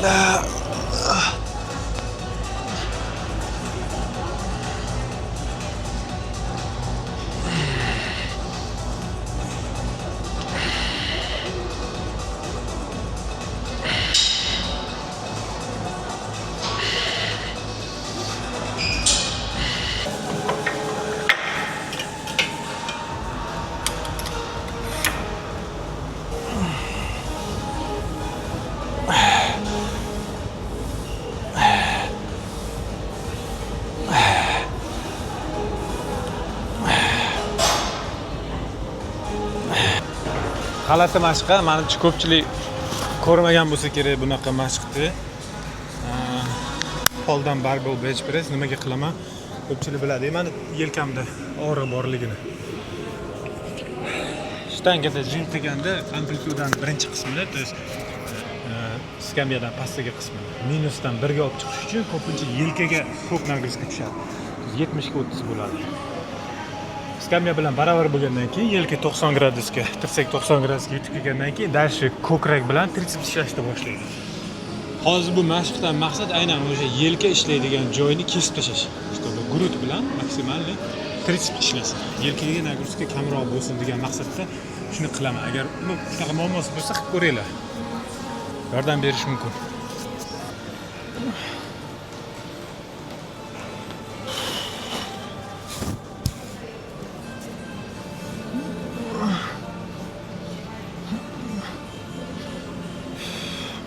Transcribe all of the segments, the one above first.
Bismillah. G'alati mashqqa, manimcha, ko'pchilik ko'rmagan bo'lsa kerak bunaqa mashqni. Poldan barbell bench press nimaga qilaman? Ko'pchilik biladi, mani yelkamda og'riq borligini. Shtangada jim qilganda amplitudani birinchi qismini, то есть skamyadan pastdagi qismini minusdan birga olib chiqish uchun ko'pincha yelkaga ko'p нагрузка tushadi. 70 ga 30 bo'ladi. Skamya bilan baravar bo'lgandan keyin yelka 90 gradusga, tirsak 90 gradusga yetib kelgandan keyin дальше ko'krak bilan triceps ishlashni boshlaydi. Hozir bu mashqdan maqsad aynan o'sha yelka ishlaydigan joyini kesib tashlash, чтобы грудь bilan максимальный triceps ishlasin. Yelkaga нагрузка kamroq bo'lsin degan maqsadda shuni qilaman. Agar, ну, shunaqa muammosi bo'lsa, qilib ko'ringlar. Yordam berishi mumkin.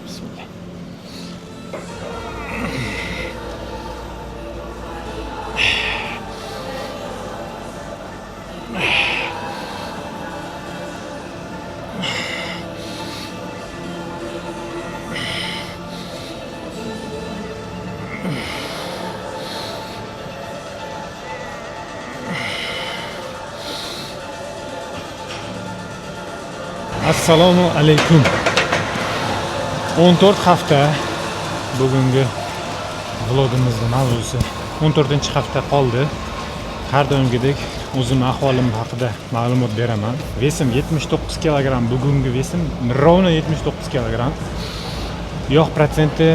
Bismillah. Assalomu alaykum. 14 hafta bugungi vlogimizni mavzusi. 14 hafta qoldi. Har doimgidek o'zim ahvolim haqida ma'lumot beraman. Вес im 79 kilogramm, bugungi вес im ровно 79 kilogramm. Yog' protsenti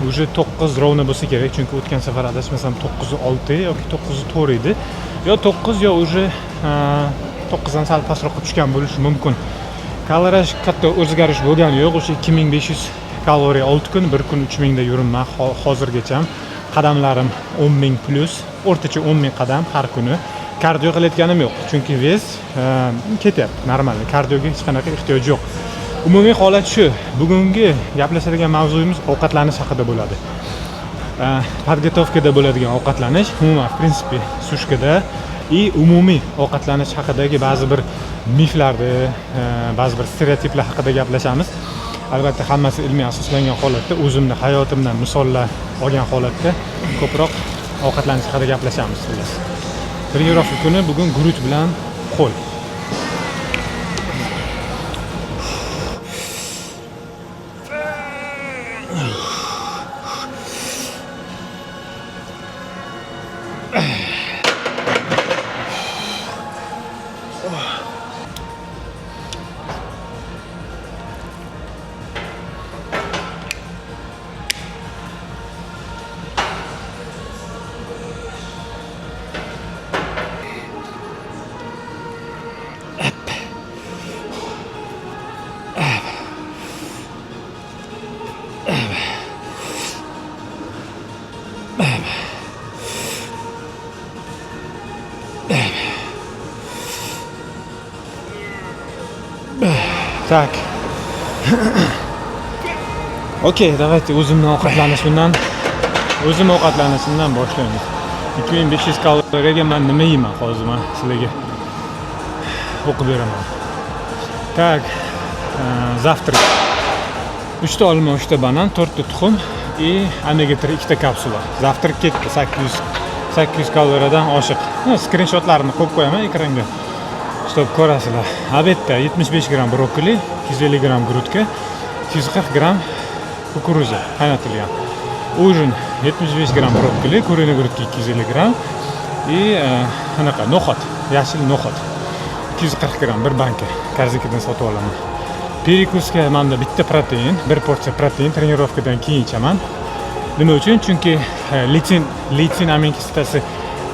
уже 9 ровно bo'lsa kerak, chunki o'tgan safar adashmasam 9.6 yoki 9.4 edi. Yo 9, yo уже 9 dan sal pastroqqa tushgan bo'lishi mumkin. Калораж katta o'zgarish bo'lgani yo'q, o'sha 2500 kaloriya 6 kun, bir kun 3000 da yuribman hozirgacha. Qadamlarim 10 ming plyus, o'rtacha 10 ming qadam har kuni. Kardio qilayotganim yo'q, chunki вес ketyapti нормально. Kardioga hech qanaqa ehtiyoj yo'q. Umumiy holat shu. Bugungi gaplashadigan mavzuyimiz ovqatlanish haqida bo'ladi. Подготовка da bo'ladigan ovqatlanish, umuman, в принципе, сушка da и umumiy ovqatlanish haqidagi ba'zi bir miflarni, ba'zi bir stereotiplar haqida gaplashamiz. Albatta, hammasi ilmiy asoslangan holatda, o'zimni hayotimdan misollar olgan holatda ko'proq ovqatlanish haqida gaplashamiz, xullas. Тренировка kuni bugun guruch bilan qo'l. Так. Okey, давайте o'zim ovqatlanishimdan boshlaymiz. 2500 kaloriyaga man nima yeyman, hozir man sizlarga o'qib beraman. Так, завтрак. 3 ta olma, 3 ta banan, 4 ta tuxum и omega 3 ikkita kapsula. Завтрак ketdi 800 kaloriyadan oshiq. Ну, skrinshotlarini qo'yib qo'yaman ekranga, чтоб ko'rasizlar. Обед da 75 gramm brokkoli, 250 gramm грудка, 240 gramm кукуруза qaynatilgan. Ужин: 75 gramm brokkoli, куриный грудка 250 gramm и anaqa no'xat, yashil no'xat 240 gramm, bir banka korzinkadan sotib olaman. Перекус ga manda bitta protein, bir porsiya protein trenirovkadan keyin ichaman. Nima uchun? Chunki leytsin aminokislotasi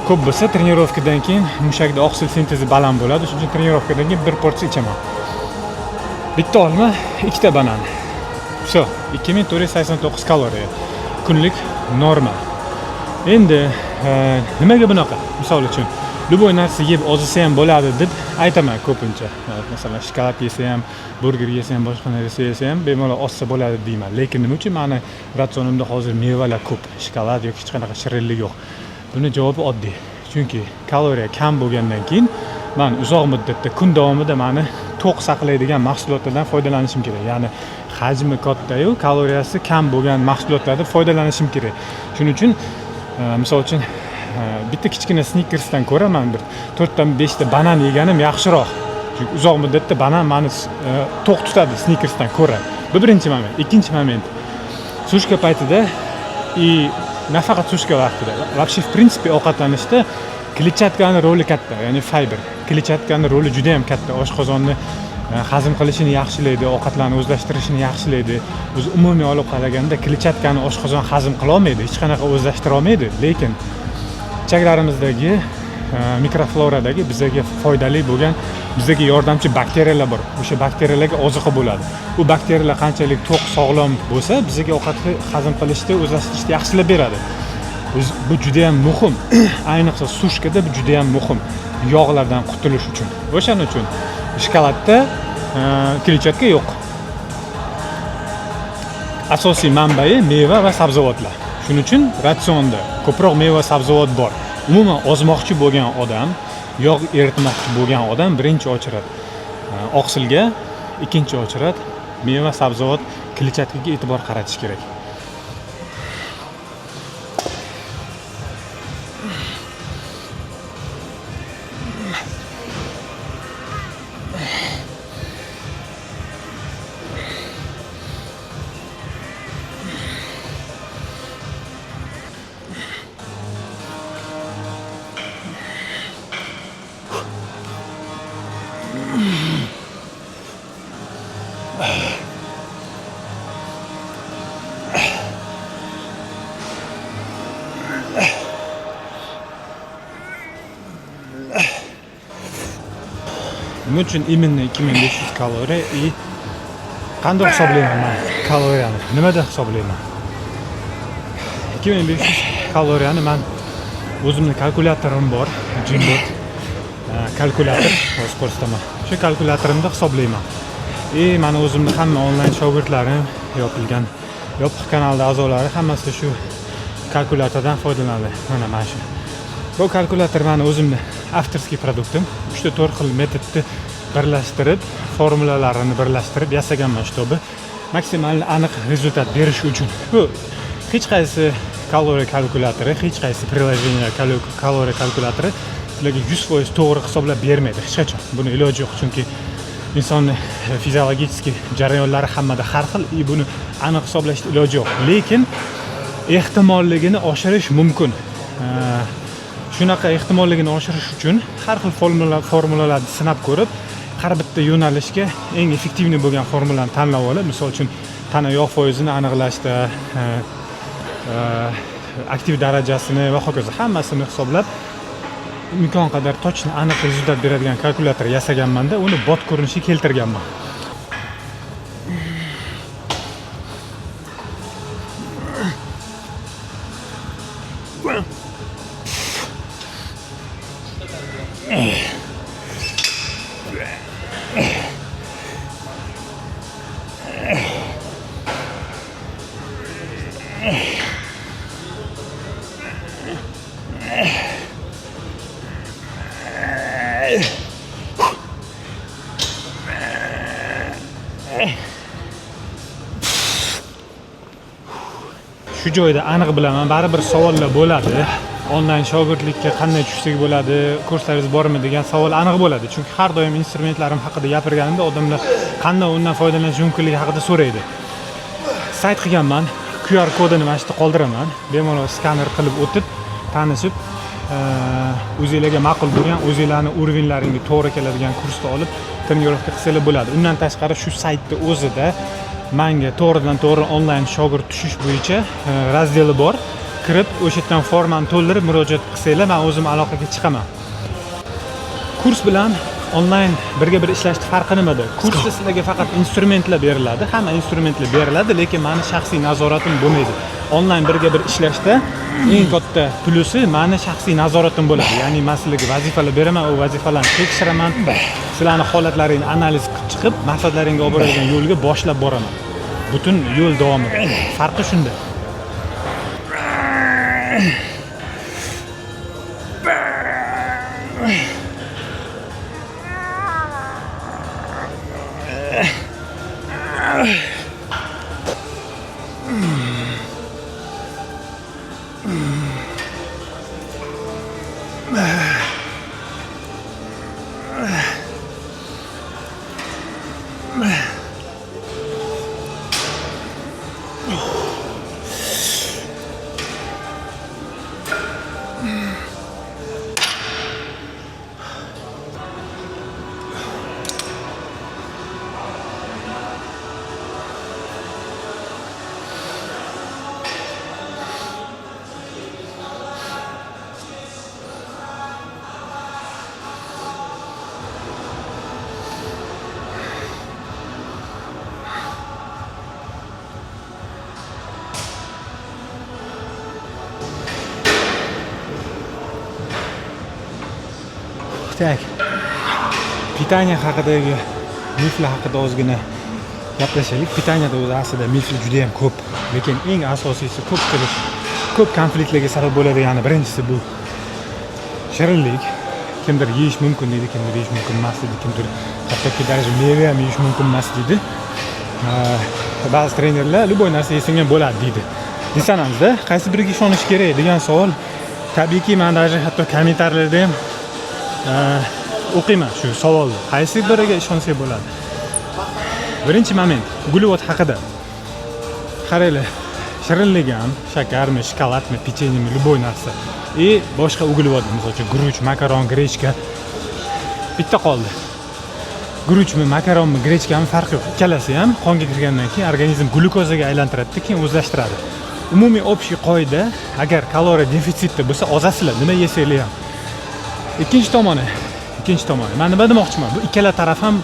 ko'p bo'lsa, trenirovkadan keyin mushakda oqsil sintezi baland bo'ladi. Shuning uchun trenirovkadan keyin bir porsiya ichaman. Bitta olma, ikkita banan. Всё, 2489 kaloriya. Kunlik norma. Endi nimaga bunaqa? Misol uchun, любой narsa yeb ozsa ham bo'ladi deb aytaman ko'pincha. Masalan, shokolad yesa ham, burger yesa ham, boshqa narsa yesa ham bemalol ozsa bo'ladi deyman. Lekin nima uchun mani ratsionimda hozir mevalar ko'p, shokolad yoki hech qanaqa shirinlik yo'q? Buni javobi oddiy. Chunki kaloriya kam bo'lgandan keyin man uzoq muddatda, kun davomida mani to'q saqlaydigan mahsulotlardan foydalanishim kerak. Ya'ni hajmi katta-yu, kaloriyasi kam bo'lgan mahsulotlardan foydalanishim kerak. Shuning uchun, misol uchun, bitta kichkina Snickersdan ko'ra man bir 4 ta 5 ta banan yeganim yaxshiroq. Chunki uzoq muddatda banan mani to'q tutadi Snickersdan ko'ra. Bu birinchi moment. Ikkinchi moment. Сушка paytida и nafaqat сушка vaqtida, вообще, в принципе, ovqatlanishda kletchatkani roli katta, ya'ni fiber. Kletchatkani roli juda ham katta. Oshqozonni hazm qilishini yaxshilaydi, ovqatlarni o'zlashtirishini yaxshilaydi. O'zi umumiy olib qaraganda kletchatkani oshqozon hazm qila olmaydi, hech qanaqa o'zlashtira olmaydi, lekin ichaklarimizdagi mikrofloradagi bizaga foydali bo'lgan, bizaga yordamchi bakteriyalar bor. O'sha bakteriyalarga oziqa bo'ladi. U bakteriyalar qanchalik to'q, sog'lom bo'lsa, bizaga ovqatni hazm qilishni, o'zlashtirishni yaxshilab beradi. Bu juda ham muhim. Ayniqsa сушка da bu juda ham muhim, yog'lardan qutulish uchun. O'shaning uchun shokoladda kletchatka yo'q. Asosiy manbai meva va sabzavotlar. Shuning uchun ratsionda ko'proq meva, sabzavot bor. Umuman ozmoqchi bo'lgan odam, yog' eritmoqchi bo'lgan odam birinchi очередь oqsilga, ikkinchi очередь meva, sabzavot, kletchatkaga e'tibor qaratish kerak. Nima uchun именно 2500 kaloriya и qanday hisoblayman man kaloriyani? Nimada hisoblayman? 2500 kaloriyani man o'zimni kalkulyatorim bor, Gymbot kalkulyator, hozir ko'rsataman. Shu kalkulyatorimda hisoblayman. И mani o'zimni hamma onlayn shogirdlarim, yopilgan, yopiq kanalda a'zolari hammasi shu kalkulyatordan foydalanadi. Mana shu. Bu kalkulyator mani o'zimni авторский продукт im. 3 ta 4 xil metodni birlashtirib, formulalarini birlashtirib yasaganman, чтобы maksimal aniq результат berish uchun. Bu hech qaysi kaloriya kalkulyatori, hech qaysi приложение kaloriya kalkulyatori sizlarga 100% to'g'ri hisoblab bermaydi hech qachon. Buni iloji yo'q, chunki insonni fiziologический jarayonlari hammada har xil и buni aniq hisoblashni iloji yo'q. Lekin ehtimolligini oshirish mumkin. Shunaqa ehtimolligini oshirish uchun har xil formulalarni sinab ko'rib, har bitta yo'nalishga eng эффективный bo'lgan formulani tanlab olib, misol uchun, tana yog' foizini aniqlashda, aktiv darajasini va hokazo hammasini hisoblab, imkon qadar точно, aniq результат beradigan kalkulyator yasaganmanda, uni bot ko'rinishiga keltirganman. Shu joyda aniq bilaman, baribir savollar bo'ladi. Onlayn shogirdlikka qanday tushsak bo'ladi, kurslaringiz bormi degan savol aniq bo'ladi. Chunki har doim instrumentlarim haqida gapirganimda odamlar qanday undan foydalanish mumkinligi haqida so'raydi. Sayt qilganman, QR kodini mana shu yerda qoldiraman. Bemalol skaner qilib o'tib, tanishib, o'zinglarga ma'qul bo'lgan, o'zinglarni уровень laringga to'g'ri keladigan kursni olib Тренировка qilsanglar bo'ladi. Undan tashqari, shu saytni o'zida manga to'g'ridan to'g'ri onlayn shogird tushish bo'yicha раздел i bor. Kirib, o'sha yerdan formani to'ldirib, murojaat qilsanglar, man o'zim aloqaga chiqaman. Kurs bilan onlayn birga bir ishlashni farqi nimada? Kursda sizlarga faqat instrumentlar beriladi, hamma instrumentlar beriladi, lekin mani shaxsiy nazoratim bo'lmaydi. Onlayn birga bir ishlashda eng katta plyusi mani shaxsiy nazoratim bo'ladi, ya'ni man sizlarga vazifalar beraman, u vazifalarni tekshiraman, sizlarni holatlaringni analiz qilib chiqib, maqsadlaringga olib boradigan yo'lga boshlab boraman butun yo'l davomida. Farqi shunda. Так, питание haqidagi miflar haqida ozgina gaplashaylik. Питание da o'zi aslida miflar juda yam ko'p, lekin eng asosiysi, ko'pchilik ko'p konfliktlarga sabab bo'ladigani, birinchisi bu shirinlik. Kimdir yeyish mumkin deydi, kimdir yeyish mumkin emas deydi, kimdir hattoki даже meva ham yeyish mumkin emas deydi. Ba'zi trenerlar любой narsa yesang ham bo'ladi deydi. Desanamizda, qaysi biriga ishonish kerak degan savol. Tabiiyki, man даже hatto kommentariylarda ham o'qiyman shu savolni: qaysi biriga ishonsak bo'ladi? Birinchi moment, uglevod haqida. Qaranglar, shirinlik ham, shakarmi, shokoladmi, pechenyemi, любой narsa и boshqa uglevod, misol uchun guruch, makaron, grechka. Bitta qoldi. Guruchmi, makaronmi, grechkami, farqi yo'q, ikkalasi ham qonga kirgandan keyin organizm glyukozaga aylantiradida, keyin o'zlashtiradi. Umumiy, общий qoida: agar kaloriya defitsitda bo'lsa, ozasizlar, nima yesanglar ham. Ikkinchi tomoni, man nima demoqchiman, bu ikkala taraf ham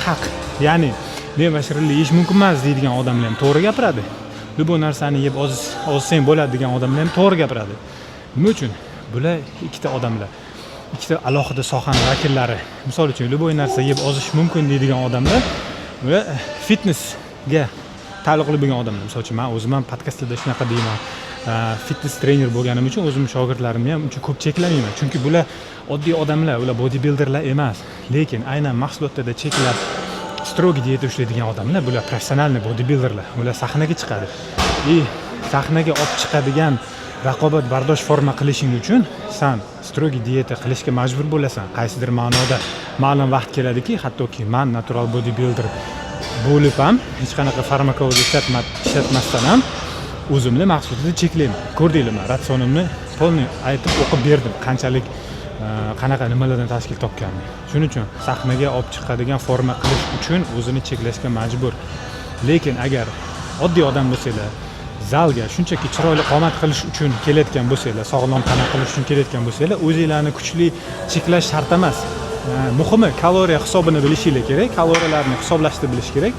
haq, ya'ni meva shirinlik yeyish mumkin emas deydigan odamlar ham to'g'ri gapiradi, любой narsani yeb ozsang bo'ladi degan odamlar ham to'g'ri gapiradi. Nima uchun? Bular ikkita odamlar, ikkita alohida sohani vakillari. Misol uchun, любой narsa yeb ozish mumkin deydigan odamlar, ular fitnessga taalluqli bo'lgan odamlar. Misol uchun, man o'zim ham podkastlarda shunaqa deyman. Fitness trener bo'lganim uchun o'zim shogirdlarimni ham uncha ko'p cheklamayman, chunki bular oddiy odamlar, ular bodybuilderlar emas. Lekin aynan mahsulotlarda cheklab, строгий dieta ushlaydigan odamlar, bular профессиональный bodybuilderlar, ular sahnaga chiqadi и sahnaga olib chiqadigan raqobat bardosh forma qilishing uchun san строгий dieta qilishga majbur bo'lasan qaysidir ma'noda. Ma'lum vaqt keladiki, hattoki man natural bodybuilder bo'lib ham, hech qanaqa farmakologiya ishlatmasdan ham o'zimni mahsulotni cheklayman. Ko'rdinglar, man ratsionimni полный aytib, o'qib berdim, qanchalik qanaqa nimalardan tashkil topganini. Shuning uchun sahnaga olib chiqadigan forma qilish uchun o'zini cheklashga majbur. Lekin agar oddiy odam bo'lsanglar, zalga shunchaki chiroyli qomat qilish uchun kelayotgan bo'lsanglar, sog'lom tana qilish uchun kelayotgan bo'lsanglar, o'zinglarni kuchli cheklash shart emas. Muhimi kaloriya hisobini bilishinglar kerak, kaloriyalarni hisoblashni bilish kerak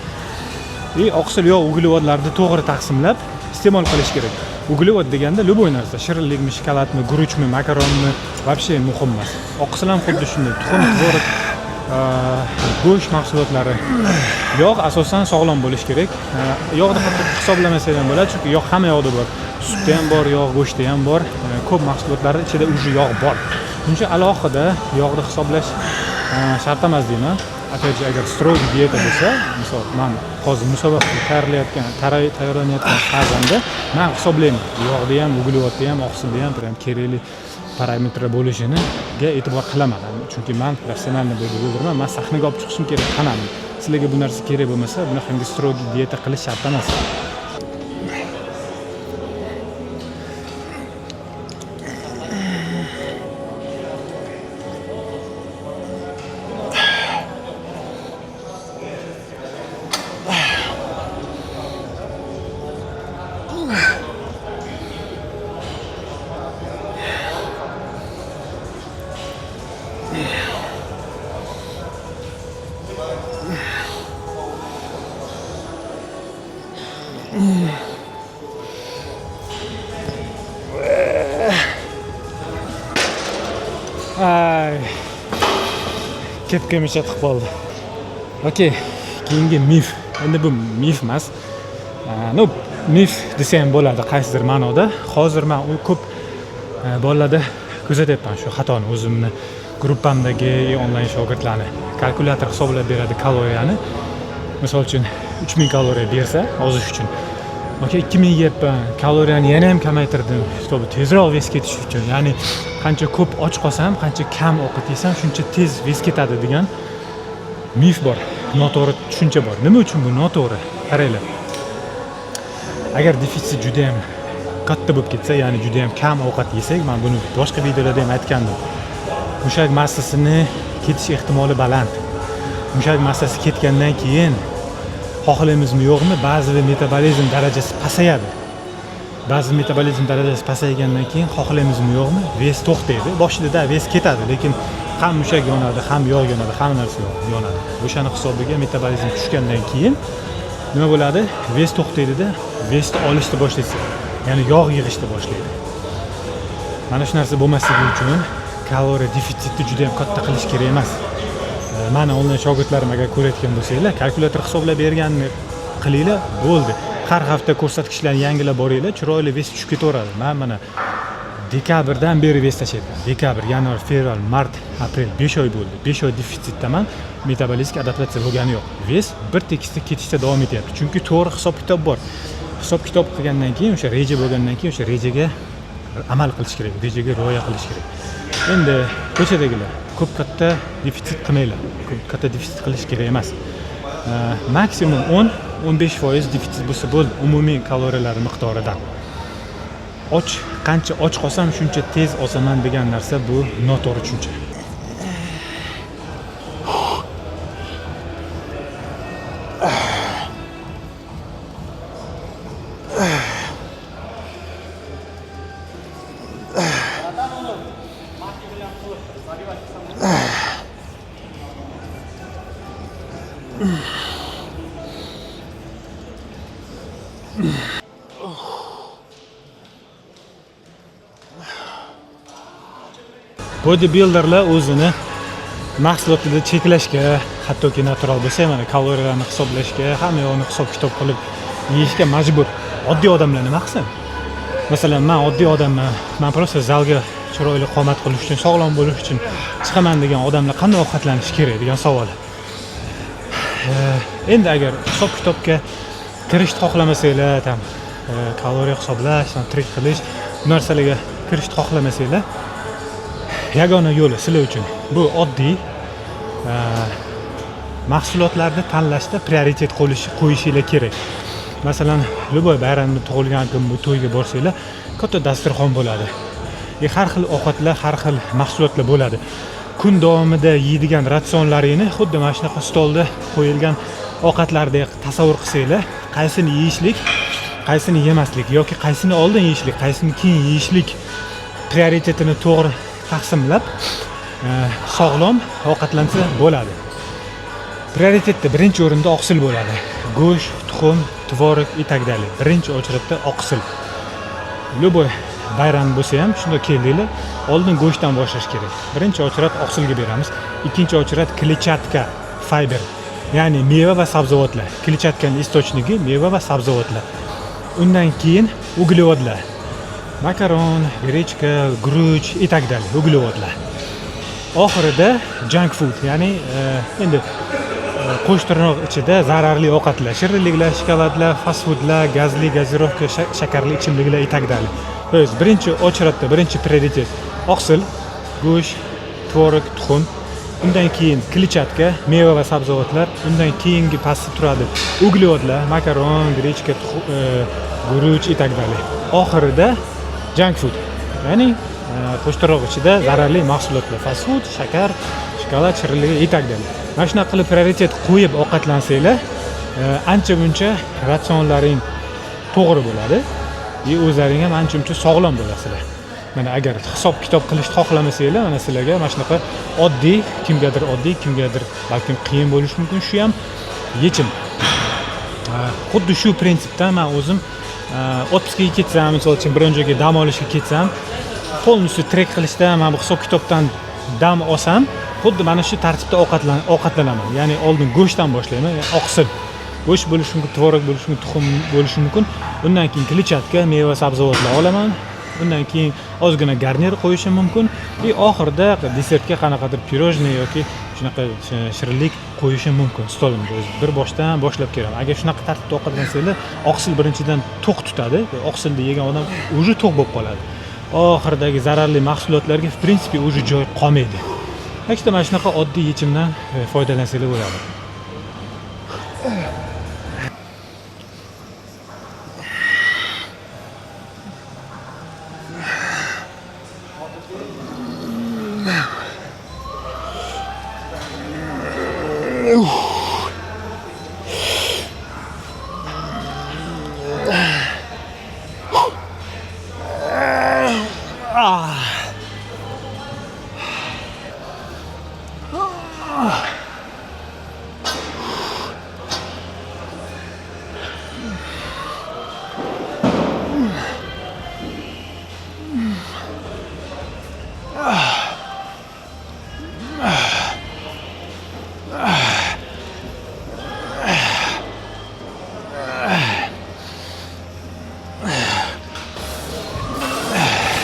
и oqsil, yog', uglevodlarni to'g'ri taqsimlab iste'mol qilish kerak. Uglevod deganda любой narsa: shirinlikmi, shokoladmi, guruchmi, makaronmi, вообще muhim emas. Oqsil ham xuddi shunday: tuxum, tvorog, go'sht mahsulotlari. Yog' asosan sog'lom bo'lishi kerak. Yog'ni hatto hisoblamasak ham bo'ladi, chunki yog' hamma yoqda bor, sutda ham bor yog', go'shtda ham bor. Ko'p mahsulotlarni ichida уже yog' bor. Shuning uchun alohida yog'ni hisoblash shart emas deyman. Опять же, agar строгий dieta bo'lsa, misol, man hozir musobaqa tayyorlanayotgan fazamda man hisoblayman yog'ni ham, uglevodni ham, oqsilni ham, прям kerakli parametrlar bo'lishiniga e'tibor qilaman, chunki man профессиональный bodybuilderman, man sahnaga olib chiqishim kerak tanamni. Sizlarga bu narsa kerak bo'lmasa, bunaqangi строгий dieta qilish shart emas. Ay, kepka мешать qilib qoldi. Okey, keyingi mif. Endi bu mif emas, ну, mif desa ham bo'ladi qaysidir ma'noda. Hozir man u ko'p bolalarda kuzatyapman shu xatoni, o'zimni gruppamdagi onlayn shogirdlarni. Kalkulyator hisoblab beradi kaloriyani. Misol uchun, 3000 kaloriya bersa ozish uchun, okey, 2000 yeyapman, kaloriyani yana ham kamaytirdim, чтобы tezroq вес ketishi uchun. Ya'ni qancha ko'p och qolsam, qancha kam ovqat yesam, shuncha tez вес ketadi degan mif bor, noto'g'ri tushuncha bor. Nima uchun bu noto'g'ri? Qaranglar, agar defitsit juda yam katta bo'lib ketsa, ya'ni juda yam kam ovqat yesak, man buni boshqa videolarda ham aytgandim, mushak massasini ketish ehtimoli baland. Mushak massasi ketgandan keyin, xohlaymizmi yo'qmi, bazaviy metabolizm darajasi pasayadi. Ba'zi metabolizm darajasi pasaygandan keyin, xohlaymizmi yo'qmi, вес to'xtaydi. Boshida вес ketadi, lekin ham mushak yonadi, ham yog' yonadi, hamma narsa yonadi. O'shani hisobiga metabolizm tushgandan keyin nima bo'ladi? Вес to'xtaydida, вес ni olishni boshlaysiz, ya'ni yog' yig'ishni boshlaydi. Mana shu narsa bo'lmasligi uchun kaloriya defitsitni juda yam katta qilish kerak emas. Mani onlayn shogirdlarim agar ko'rayotgan bo'lsanglar, kalkulyator hisoblab berganini qilinglar, bo'ldi. Har hafta ko'rsatkichlarni yangilab boringlar, chiroyli вес tushib ketaveradi. Man mana dekabrdan beri вес tashlayapman. Dekabr, yanvar, fevral, mart, aprel, 5 oy bo'ldi. 5 oy defitsitdaman, metabolizmga adaptatsiya bo'lgani yo'q, вес bir tekisda ketishda davom etyapti, chunki to'g'ri hisob kitob bor. Hisob kitob qilgandan keyin, o'sha reja bo'lgandan keyin, o'sha rejaga amal qilish kerak, rejaga rioya qilish kerak. Endi ko'chadagilar, ko'p katta defitsit qilmanglar, ko'p katta defitsit qilish kerak emas. Maksimum 10-15% defitsit bo'lsa bo'ldi umumiy kaloriyalar miqdoridan. Och, qancha och qolsam, shuncha tez ozaman degan narsa bu noto'g'ri tushuncha. Bodybuilderlar o'zini mahsulotida cheklashga, hattoki natural bo'lsa ham, mana kaloriyalarni hisoblashga, hamma yoqni hisob kitob qilib yeyishga majbur. Oddiy odamlar nima qilsin? Masalan, man oddiy odamman, man просто zalga chiroyli qomat qilish uchun, sog'lom bo'lish uchun chiqaman degan odamlar qanday ovqatlanishi kerak degan savol. Endi agar hisob kitobga kirishni xohlamasanglar, там kaloriya hisoblash, там трек qilish, bu narsalarga kirishni xohlamasanglar, yagona yo'li sizlar uchun bu oddiy mahsulotlarni tanlashda prioritet qo'yishinglar kerak. Masalan, любой bayramda, tug'ilgan kun, bu to'yga borsanglar, katta dasturxon bo'ladi и har xil ovqatlar, har xil mahsulotlar bo'ladi. Kun davomida yeydigan ratsionlaringni xuddi mana shunaqa stolda qo'yilgan ovqatlardek tasavvur qilsanglar, qaysini yeyishlik, qaysini yemaslik yoki qaysini oldin yeyishlik, qaysini keyin yeyishlik prioritetini to'g'ri taqsimlab, sog'lom ovqatlansa bo'ladi. Prioritetda birinchi o'rinda oqsil bo'ladi: go'sht, tuxum, tvorog и так далее. Birinchi очередь da oqsil. Любой bayram bo'lsa ham, shunday keldinglar, oldin go'shtdan boshlash kerak. Birinchi очередь oqsilga beramiz, ikkinchi очередь клетчатка, fiber, ya'ni meva va sabzavotlar. Kletchatkani источники meva va sabzavotlar. Undan keyin uglevodlar: makaron, grechka, guruch и так далее, uglevodlar. Oxirida junk food, ya'ni endi qo'sh tirnoq ichida zararli ovqatlar: shirinliklar, shokoladlar, fast foodlar, gazli, газировка, shakarli ichimliklar и так далее. То есть birinchi очередь da, birinchi prioritet oqsil, go'sht, tvorog, tuxum, undan keyin kletchatka, meva va sabzavotlar, undan keyingi pastda turadi uglevodlar: makaron, grechka, guruch и так далее. Oxirida junk food, ya'ni qo'sh tirnoq ichida zararli mahsulotlar: fast food, shakar, shokolad, shirinlik и так далее. Mana shunaqa qilib prioritet qo'yib ovqatlansanglar, ancha muncha ratsionlaring to'g'ri bo'ladi и o'zlaring ham ancha muncha sog'lom bo'lasizlar. Mana agar hisob kitob qilishni xohlamasanglar, mana sizlarga mana shunaqa oddiy, kimgadir oddiy, kimgadir balkim qiyin bo'lishi mumkin, shu ham yechim. Xuddi shu prinsipdan man o'zim отпуск ga ketsam, misol uchun, biron joyga dam olishga ketsam, полностью трек qilishdan, mana bu hisob kitobdan Dam olsam, xuddi mana shu tartibda ovqatlanaman. Ya'ni oldin go'shtdan boshlayman, ya'ni oqsil. Go'sht bo'lishi mumkin, tvorog bo'lishi mumkin, tuxum bo'lishi mumkin. Undan keyin kletchatka, meva, sabzavotlar olaman. Undan keyin ozgina garnir qo'yishim mumkin. И oxirida desertga qanaqadir пирожное yoki shunaqa shirinlik qo'yishim mumkin stolimga. O'zi bir boshdan boshlab kelaman. Agar shunaqa tartibda ovqatlansanglar, oqsil birinchidan to'q tutadi. Oqsilni yegan odam уже to'q bo'lib qoladi. Oxiridagi zararli mahsulotlarga в принципе уже joy qolmaydi. Так что mana shunaqa oddiy yechimdan foydalansanglar bo'ladi.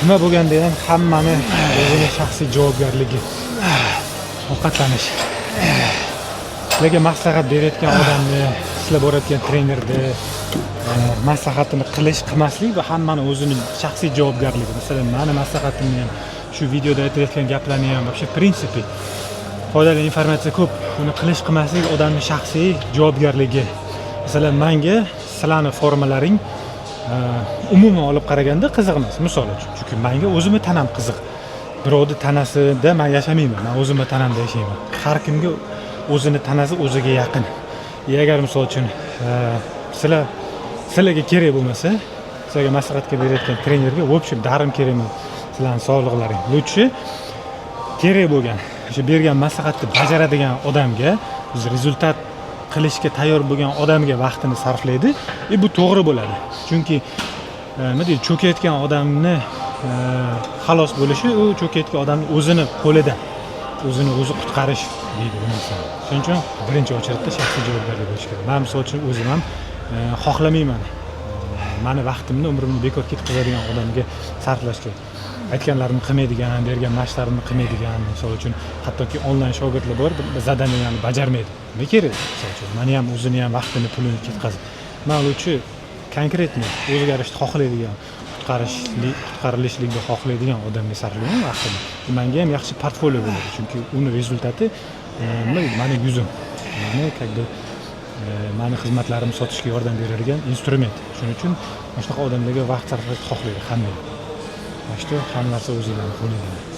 Nima bo'lganda ham hammani o'zini shaxsiy javobgarligi ovqatlanish. Sizlarga maslahat berayotgan odamni, sizlar borayotgan trenerni maslahatini qilish, qilmaslik bu hammani o'zini shaxsiy javobgarligi. Masalan, mani maslahatimni ham, shu videoda aytilayotgan gaplarni ham, вообще в принципе foydali informatsiya ko'p. Uni qilish, qilmaslik odamni shaxsiy javobgarligi. Masalan, manga sizlarni formalaring umuman olib qaraganda qiziq emas, misol uchun. Chunki manga o'zimni tanam qiziq. Birovni tanasida man yashamayman, man o'zimni tanamda yashayman. Har kimga o'zini tanasi o'ziga yaqin. И agar misol uchun sizlarga kerak bo'lmasa, sizlarga maslahatga berayotgan trenerga в общем даром kerak emas sizlarni sog'liqlaring. Лучше kerak bo'lgan, o'sha bergan maslahatni bajaradigan odamga, biz результат qilishga tayyor bo'lgan odamga vaqtini sarflaydi и bu to'g'ri bo'ladi. Chunki nima deydi, cho'kayotgan odamni xalos bo'lishi u cho'kayotgan odamni o'zini qo'lida, o'zini o'zi qutqarish deydi bu narsani. Shuning uchun birinchi очередь da shaxsiy javobgarlik bo'lishi kerak. Man misol uchun o'zim ham xohlamayman mani vaqtimni, umrimni bekor ketkazadigan odamga sarflashga. Aytganlarimni qilmaydigan, bergan mashqlarimni qilmaydigan, misol uchun, hattoki onlayn shogirdlar bor, задания larni bajarmaydi. Nima kerak? Misol uchun, mani ham, o'zini ham vaqtini, pulini ketkazib. Man лучше конкретный o'zgarishni xohlaydigan, qutqarilishlikni xohlaydigan odamga sarflayman vaqtimni. Manga ham yaxshi portfolio bo'ladi, chunki uni результат i nima deydi, mani yuzim, mani как бы mani xizmatlarimni sotishga yordam beradigan instrument. Shuning uchun mana shunaqa odamlarga vaqt sarflashni xohlaydi hamma. Mana shu hamma narsa o'zinglarni qo'linglarda.